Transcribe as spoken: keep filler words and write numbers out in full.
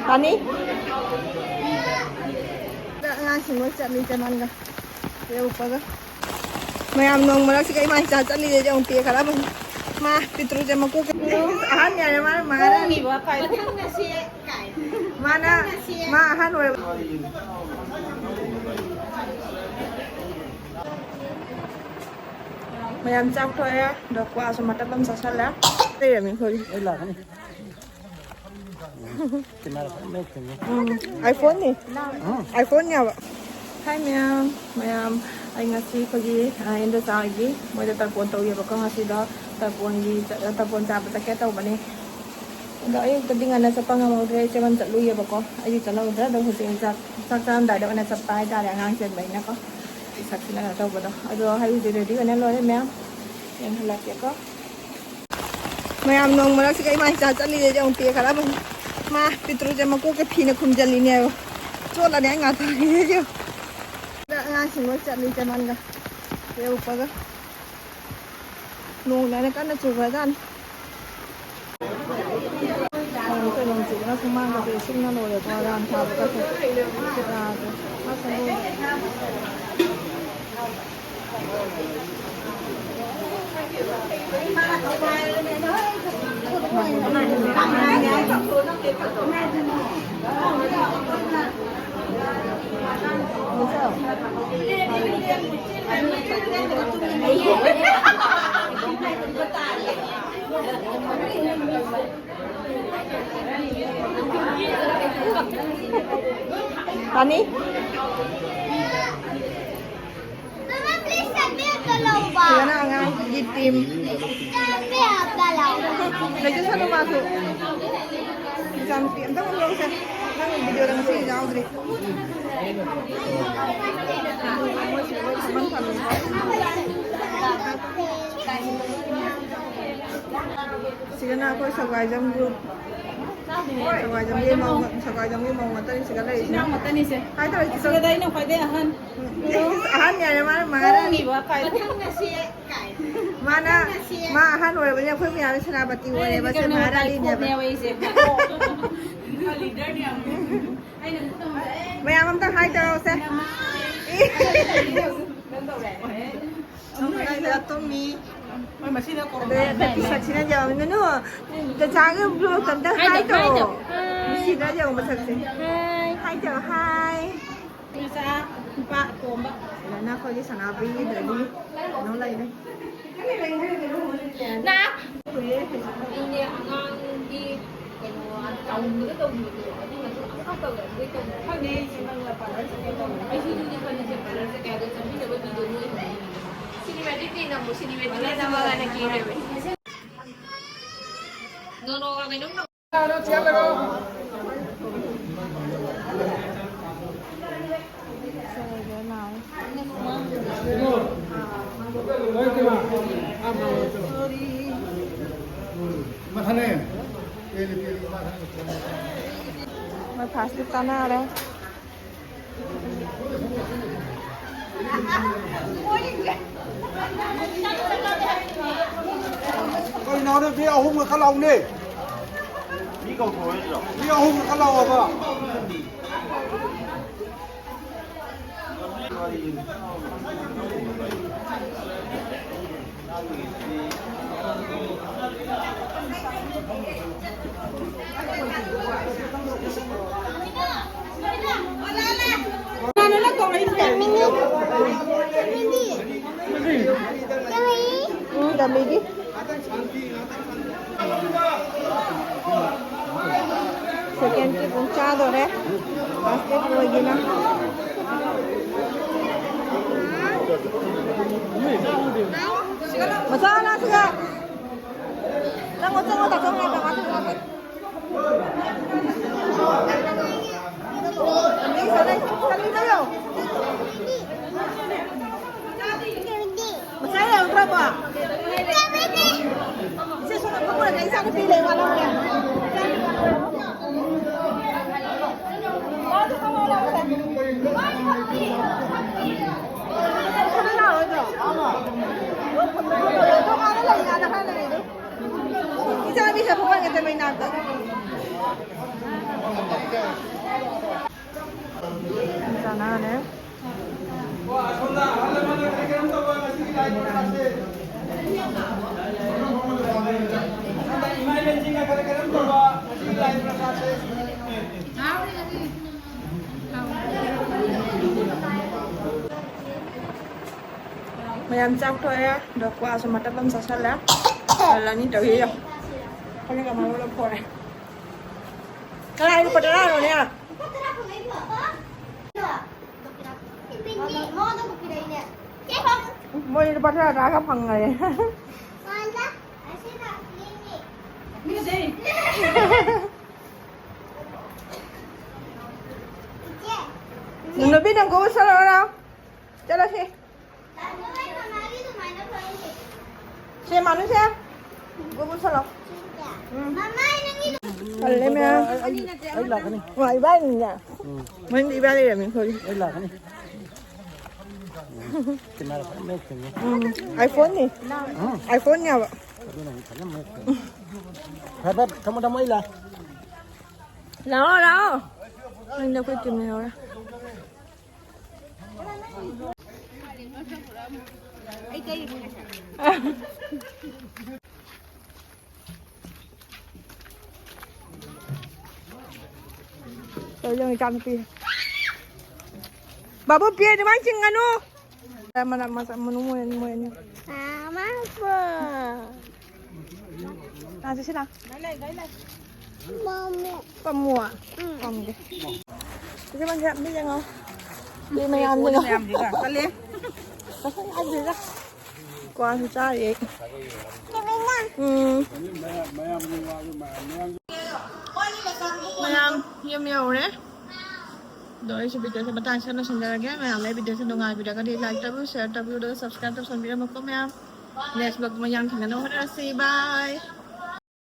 ꯇꯥꯅꯤ? ꯑꯉꯥꯡꯁꯤꯡ ꯂꯣꯏ ꯆꯠꯂꯤ ꯆꯦꯃꯟꯒ ꯌꯧꯔꯛꯄꯒ꯫ ꯃꯌꯥꯝ ꯅꯣꯡ ꯃꯔꯛꯁꯤꯒ ꯏꯃꯥ ꯏꯆꯥ ꯆꯠꯂꯤꯁꯦ ꯌꯦꯡꯉꯨ, ꯄꯦ ꯈꯔ ꯑꯃꯅꯤ꯫ ꯃꯥ ꯄꯤꯇ꯭ꯔꯨꯁꯦ ꯃꯀꯣꯛ ꯑꯍꯟ ꯌꯥꯔꯦ, ꯃꯥꯅ ꯃꯥꯔꯥꯅꯤ꯫ ꯃꯊꯪꯅ ꯁꯤ ꯃꯥꯅ ꯃꯥ ꯑꯍꯟ ꯑꯣꯏꯔꯕ꯫ ꯃꯌꯥꯝ ꯆꯥꯛ ꯊꯣꯛꯑꯦ, ꯑꯗꯣ ꯀ꯭ꯋꯥꯁꯨ ꯃꯇꯞ ꯑꯃ ꯆꯥꯁꯜꯂꯦ꯫ ꯂꯩꯔꯝꯃꯤ ꯑꯩꯈꯣꯏꯒꯤ꯫ ꯑꯩ ꯂꯥꯛꯀꯅꯤ꯫ ꯀꯦꯃꯦꯔꯥ ꯐꯖꯅ ꯃꯌꯦꯛ ꯁꯦꯡꯉꯦ꯫ ꯎꯝ, iPhone ꯅꯤ꯫ ꯎꯝ꯫ iPhone ꯅꯦꯕ꯫ ꯍꯥꯏ ꯃꯌꯥꯝ, ꯃꯌꯥꯝ, ꯑꯩ ꯉꯁꯤ ꯑꯩꯈꯣꯏꯒꯤ, ꯑ, ꯏꯟꯗꯣꯆꯥꯒꯤ ꯃꯣꯏꯗ ꯇꯔꯄꯣꯟ ꯇꯧꯋꯦꯕꯀꯣ ꯉꯁꯤꯗꯣ꯫ ꯇꯔꯄꯣꯟꯒꯤ ꯆꯠ-, ꯇꯔꯄꯣꯟ ꯆꯥꯕ ꯆꯠꯀꯦ ꯇꯧꯕꯅꯦ꯫ ꯑꯗꯣ ꯑꯌꯨꯛꯇꯗꯤ ꯉꯟꯅ ꯆꯠꯄ ꯉꯝꯍꯧꯗ꯭ꯔꯦ, ꯏꯆꯦꯃꯟ ꯆꯠꯂꯨꯏꯌꯦꯕꯀꯣ꯫ ꯑꯩꯗꯤ ꯆꯠꯍꯧꯗ꯭ꯔꯦ, ꯑꯗꯣ ꯍꯧꯖꯤꯛ ꯆꯥꯛ, ꯆꯥꯛ ꯆꯥꯔꯝꯗꯥꯏꯗ ꯑꯣꯏꯅ ꯆꯠꯄ ꯍꯥꯏꯇꯥꯔꯦ, ꯑꯉꯥꯡ ꯆꯦꯟꯕꯅꯤꯅꯀꯣ꯫ ꯄꯩꯁꯥ ꯀꯩꯅꯣ ꯇꯧꯕꯗꯣ꯫ ꯑꯗꯣ ꯍꯧꯖꯤꯛ ready ꯑꯣꯏꯅ ꯂꯣꯏꯔꯦ ꯃꯌꯥꯝ꯫ ꯌꯦꯡꯍꯜꯂꯛꯀꯦꯀꯣ꯫ ꯃꯌꯥꯝ ꯅꯣꯡ ꯃꯔꯛꯁꯤꯒ ꯏꯃꯥ ꯏꯆꯥ ꯆꯠꯂꯤꯁꯦ ꯌꯦꯡꯉꯨ, ꯄꯦ ꯈꯔ ꯑꯃꯅꯤ꯫ ꯃꯥ ꯄꯤꯇ꯭ꯔꯨꯁꯦ ꯃꯀꯣꯛꯁꯦ ꯐꯤꯅ ꯈꯨꯝꯖꯤꯜꯂꯤꯅꯦꯕ꯫ ꯆꯣꯠꯂꯅꯤ ꯑꯩ ꯉꯥꯛꯇ ꯌꯦꯡꯉꯨ꯫ ꯑꯉꯥꯡꯁꯤꯡ ꯂꯣꯏ ꯆꯠꯂꯤ ꯆꯦꯃꯟꯒ ꯌꯧꯔꯛꯄꯒ꯫ ꯅꯣꯡ ꯂꯥꯏꯅ ꯀꯟꯅ ꯆꯨꯈ꯭ꯔꯖꯥꯠꯅꯤ꯫ ꯅꯣꯡ ꯀꯩꯅꯣ ꯆꯨꯕꯅ ꯁꯨꯃꯥꯡꯒꯁꯦ ꯏꯁꯤꯡꯅ ꯂꯣꯏꯔꯦꯀꯣ, ꯔꯥꯟ ꯊꯥꯕꯒꯁꯦ꯫ ꯌꯥꯗ꯭ꯔꯦ꯫ ꯑꯁ, ꯇꯥꯅꯤ? ꯁꯤꯗꯅ ꯑꯉꯥꯡꯒꯤ team꯫ ꯂꯩꯖꯁꯅꯨ ꯃꯥꯁꯨ꯫ ꯏꯆꯥꯅꯨꯄꯤ ꯑꯝꯇꯪ ꯂꯧꯁꯦ꯫ ꯅꯪ video ꯗ ꯉꯁꯤ ꯌꯥꯎꯗ꯭ꯔꯤ꯫ ꯃꯣꯏ ꯁꯤꯗ ꯂꯣꯏ ꯐꯝꯐꯝ ꯊꯝꯃꯤꯀꯣ꯫ ꯁꯤꯗꯅ ꯑꯩꯈꯣꯏ ꯁꯒꯥꯏꯖꯝ group꯫ ꯁꯒꯥꯏꯖꯝꯒꯤ ꯃꯧ, ꯁꯒꯥꯏꯖꯝꯒꯤ ꯃꯧ ꯉꯥꯛꯇꯅꯤ ꯁꯤꯗ ꯂꯩꯔꯤꯁꯤꯅ꯫ ꯏꯅꯥꯎ ꯉꯥꯛꯇꯅꯤꯁꯦ꯫ ꯍꯥꯏ ꯇꯧꯔꯦ, ꯆꯤꯆꯦ꯫ ꯁꯤꯗ ꯑꯩꯅ ꯈ꯭ꯋꯥꯏꯗꯩ ꯑꯍꯟ꯫ ꯑꯍꯟ ꯌꯥꯔꯦ, ꯃꯥꯅ ꯃꯥꯔꯥꯅꯤ꯫ ꯍꯣꯡꯉꯤꯕ ꯈ꯭ꯋꯥꯏꯗꯩ꯫ ꯃꯥꯅ, ꯃꯥ ꯑꯍꯟ ꯑꯣꯏꯔꯕꯅꯤꯅ ꯑꯩꯈꯣꯏ ꯃꯌꯥꯝꯅ ꯁꯦꯅꯥꯄꯇꯤ ꯑꯣꯏꯔꯦꯕ, ꯁꯦ ꯃꯍꯥꯔꯥꯅꯤꯅꯦꯕ꯫ ꯑꯩꯅꯦꯕ ꯑꯩꯁꯦ꯫ Leader ꯅꯦ ꯑꯝꯇ ꯍꯥꯏ ꯇꯧꯔꯛꯑꯣꯁꯦ꯫ ꯅꯪ ꯀꯗꯥꯏꯗ ꯇꯨꯝꯃꯤ? ꯑꯗꯩ ꯍꯟꯗꯛꯀꯤ ꯁꯛꯁꯤꯅ ꯌꯥꯎꯏ꯫ ꯅꯨꯅꯨ, ꯆꯆꯥꯒꯤ vlog ꯑꯝꯇ ꯍꯥꯏ ꯍꯥꯏ ꯇꯧ, ꯇꯧ꯫ ꯍꯥꯏ ꯇꯧ꯫ ꯍꯥꯏ꯫ ꯅꯨꯡꯁꯤꯗ꯭ꯔꯥ ꯌꯦꯡꯉꯣ ꯃꯁꯛꯁꯦ꯫ ꯍꯥꯏ꯫ ꯍꯥꯏ ꯇꯧ, ꯍꯥꯏ꯫ ꯏꯆꯥ ꯅꯨꯄꯥ ꯑꯇꯣꯝꯕ꯫ ꯁꯤꯗꯅ ꯑꯩꯈꯣꯏꯒꯤ ꯁꯅꯥꯕꯤꯒꯤꯗꯒꯤ ꯀꯩꯅꯣ ꯂꯩꯔꯦ꯫ ꯅꯥ! ꯑꯩꯅꯦ ꯑꯉꯥꯡꯒꯤ ꯀꯩꯅꯣ ꯆꯥꯎꯝꯕꯗ ꯇꯧꯈꯤꯕꯗꯣ ꯑꯗꯨ ꯃꯇꯨꯡ ꯑꯃꯨꯛꯈꯛ ꯇꯧꯋꯦ꯫ ꯑꯗꯨꯗꯩ ꯇꯧꯗ꯭ꯔꯦ꯫ ꯈꯪꯗꯦ, ꯑꯩꯁꯦ ꯈꯪꯗꯦ, ꯄꯥꯔꯂꯔ ꯆꯠꯀꯦ ꯇꯧꯕꯅꯦ꯫ ꯑꯩꯁꯨ ꯑꯗꯨꯗꯤ ꯈꯜꯂꯤꯁꯦ ꯄꯥꯔꯂꯔ ꯆꯠꯀꯦ ꯍꯥꯏꯗꯣ ꯆꯠꯃꯤꯟꯅꯕ ꯃꯤꯗꯣ ꯅꯣꯏ ꯍꯧꯅꯤꯡꯉꯤꯅꯦ꯫ ꯁꯤꯅꯦꯃꯦꯇꯤꯛ ꯄꯦꯟ ꯑꯃꯨꯛ ꯁꯤꯅꯦꯃꯦꯇꯤꯛ ꯄꯦꯟ ꯑꯃꯒꯅ ꯀꯦꯔꯦꯕ꯫ ꯅꯣꯅꯣꯒ ꯀꯩꯅꯣꯝ ꯇꯧ-, ꯃꯊꯅꯦ꯫ ꯃꯣꯏ ꯐꯥꯁꯇ ꯆꯥꯅꯔꯦ꯫ ꯀꯩꯅꯣꯅꯦ, ꯃꯤ ꯑꯍꯨꯝꯒ ꯈꯔ ꯂꯥꯎꯅꯦ꯫ ꯃꯤ ꯀꯧꯊꯣꯛꯑꯣ ꯍꯥꯏꯗ꯭ꯔꯣ? ꯃꯤ ꯑꯍꯨꯝꯒ ꯈꯔ ꯂꯥꯎꯑꯣꯕ꯫ ꯎꯝ, ꯇꯝꯕꯤꯒꯦ꯫ ꯁꯦꯀꯦꯟ ꯀꯤꯛ ꯑꯃꯨꯛ ꯆꯥꯗꯣꯔꯦ꯫ ꯕꯥꯁꯀꯦꯠ ꯕꯣꯜꯒꯤꯅ꯫ ꯃꯆꯥ ꯂꯥꯛꯁꯤꯒ꯫ ꯆꯪꯉꯣ, ꯆꯪꯉꯣ, ꯇꯥ, ꯆꯪꯉꯣ, ꯇꯥ, ꯇꯥ, ꯇꯥ꯫ ꯃꯆꯥ ꯌꯥꯎꯗ꯭ꯔꯕꯣ? ꯏꯆꯦ, ꯁꯣꯝꯗ ꯐꯝꯃꯨꯔꯒ ꯏꯆꯥ ꯅꯨꯄꯤ ꯂꯩ ꯋꯥ ꯂꯧꯔꯦ꯫ ꯁꯣꯝꯗ ꯂꯥꯛꯑꯣꯏꯗ꯭ꯔꯣ? ꯏꯆꯥ ꯅꯨꯄꯤ ꯁꯦ ꯐꯝꯍꯟꯒꯦ ꯇꯦꯕꯜ ꯅꯥꯛꯇ꯫ ꯅꯥꯅꯦ꯫ ꯃꯌꯥꯝ ꯆꯥꯛ ꯇꯣꯛꯑꯦ꯫ ꯑꯗꯣ ꯀ꯭ꯋꯥꯁꯨ ꯃꯇꯞ ꯑꯃ ꯆꯥꯁꯜꯂꯦ꯫ ꯍꯜꯂꯅꯤ ꯇꯧꯔꯤꯌꯣ꯫ ꯐꯅꯦꯛ ꯑꯃ ꯂꯧꯔ ꯐꯣꯔꯦ꯫ ꯀꯅꯥꯒꯤ ꯂꯨꯄꯥ ꯇꯔꯥꯅꯣꯅꯦ? ꯃꯣꯏ ꯂꯨꯄꯥ ꯇꯔꯥ ꯇꯔꯥꯒ ꯐꯪꯉꯦ꯫ ꯅꯨꯄꯤ, ꯅꯪ ꯀꯣꯛ ꯁꯥꯟꯅꯔꯣ꯫ ꯆꯠꯂꯁꯤ꯫ ꯁꯦ, ꯃꯥꯅꯨꯁꯦ꯫ ꯒꯨꯒꯨ ꯁꯂꯣ꯫ ꯎꯝ꯫ ꯇꯜꯂꯦ, ꯃꯌꯥꯝ꯫ ꯑꯩ, ꯑꯩ ꯂꯥꯛꯀꯅꯤ꯫ ꯋꯥ, ꯏꯕꯥꯅꯤꯅꯦ꯫ ꯎꯝ꯫ ꯃꯅꯤꯡꯗ ꯏꯕꯥꯅꯤ ꯂꯩꯔꯝꯃꯤ, ꯁꯣꯔꯤ꯫ ꯑꯩ ꯂꯥꯛꯀꯅꯤ꯫ ꯎꯝ꯫ ꯀꯦꯃꯦꯔꯥ ꯐꯖꯅ ꯃꯌꯦꯛ ꯁꯦꯡꯉꯦ꯫ ꯎꯝ꯫ ꯑꯥꯏꯐꯣꯟꯅꯤ꯫ ꯎꯝ꯫ ꯑꯥꯏꯐꯣꯟꯅꯦꯕ꯫ ꯑꯗꯨꯅ ꯑꯃꯨꯛ ꯐꯖꯅ ꯃꯌꯦꯛ ꯁꯦꯡꯉꯦ꯫ ꯐꯔꯦ, ꯐꯔꯦ, ꯊꯝꯃꯣ, ꯊꯝꯃꯣ, ꯑꯩ ꯂꯥꯛ꯫ ꯂꯥꯛꯑꯣ, ꯂꯥꯛꯑꯣ꯫ ꯃꯅꯤꯡꯗ ꯑꯩꯈꯣꯏ ꯇꯤꯝ ꯂꯩꯍꯧꯔꯦ꯫ ꯇꯧꯔꯤꯁꯦ ꯌꯦꯡꯉꯨ, ꯏꯆꯥꯅꯨꯄꯤ꯫ ꯕꯥꯕꯨ, ꯄꯤ ꯑꯗꯨꯃꯥꯏꯅ ꯆꯤꯡꯒꯅꯨ꯫ ꯃꯅꯥ ꯃꯆꯥ ꯃꯅꯨꯡ ꯃꯣꯏ ꯑꯅꯤ, ꯃꯣꯏ ꯑꯅꯤ꯫ ꯃꯥꯃꯥ꯫ ꯂꯥꯛꯑꯣ, ꯆꯠꯁꯤ ꯂꯥꯛꯑꯣ꯫ ꯃꯥꯃꯥ꯫ ꯄꯥꯝꯃꯨ꯫ ꯎꯝ꯫ ꯄꯥꯝꯗꯦ꯫ ꯆꯦꯆꯦ ꯃꯟꯁꯦ ꯑꯝꯇ ꯌꯦꯡꯉꯣ꯫ ꯃꯤ ꯃꯌꯥꯝꯁꯤꯒ꯫ ꯃꯌꯥꯝꯁꯤꯒ꯫ ꯀꯜꯂꯦ꯫ ꯀꯁꯪ ꯌꯥꯗ꯭ꯔꯤꯗ꯫ ꯀ꯭ꯋꯥꯁꯨ ꯆꯥꯔꯤ ꯑꯩ꯫ ꯎꯝ꯫ ꯃꯌꯥꯝ ꯌꯨꯝ ꯌꯧꯔꯦ꯫ ꯑꯗꯣ ꯑꯩꯁꯨ ꯚꯤꯗꯤꯑꯣꯁꯦ ꯃꯇꯥꯡ ꯑꯁꯤꯗ ꯂꯣꯏꯁꯤꯟꯖꯔꯒꯦ꯫ ꯃꯌꯥꯝꯅ ꯑꯩ ꯚꯤꯗꯤꯑꯣꯁꯦ ꯅꯨꯡꯉꯥꯏꯕꯤꯔꯒꯗꯤ like ꯇꯧꯕꯤꯌꯨ, share ꯇꯧꯕꯤꯌꯨ, ꯑꯗꯨꯒ subscribe ꯇꯧꯁꯟꯕꯤꯔꯝꯃꯨꯀꯣ ꯃꯌꯥꯝ꯫ Next vlog ꯑꯃ ꯌꯥꯝ ꯊꯦꯡꯅꯅꯕ ꯍꯣꯠꯅꯔꯁꯤ꯫ Bye꯫